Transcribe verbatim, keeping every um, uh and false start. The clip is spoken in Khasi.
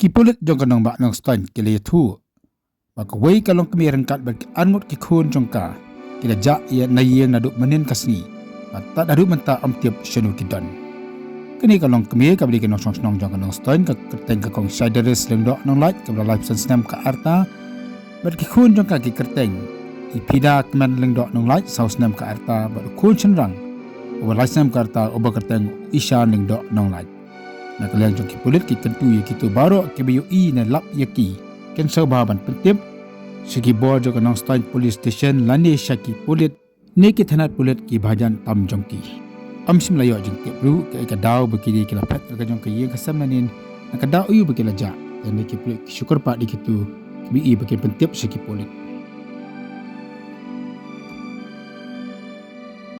Ki pulit jong ka nongbah Nongstoiñ ki la ïathuh ba kawei ka longkmie ryngkat bad ki arngut ki khun jong ka ki la jah ïa na ïing naduh mynnin ka sngi, bad tad haduh mynta ym tip shano ki don. Kane ka longkmie kaba dei ka nongshong shnong jong ka Nongstoiñ, ka kyrteng ka Kong Shaidaris Lyngdoh Nonglait, kaba la laiphew san snem ka rta, bad ki khun jong ka ki kyrteng i Phida Kmen Lyngdoh Nonglait, saw snem ka rta, bad u khun shynrang uba lai snem ka rta uba kyrteng Ishan Lyngdoh Nonglait. Na ka liang jong ki pulit ki kyntu ïa kito baroh kiba ïohi ne lap ïa ki, kin sngewbha ban pyntip sha ki bor jong ka Nongstoiñ Police Station lane sha ki pulit ne ki thanat pulit kiba hajan tam jong ki. Ym shym la ïoh jingtip ruh kaei ka daw ba kine ki la phet na ka jong ka ïing ka sem nangne, na ka daw aïu ba ki la jah. Te ne ki pulit ki shu kyrpad ïa kito kiba ïohi ba kin pyntip sha ki pulit.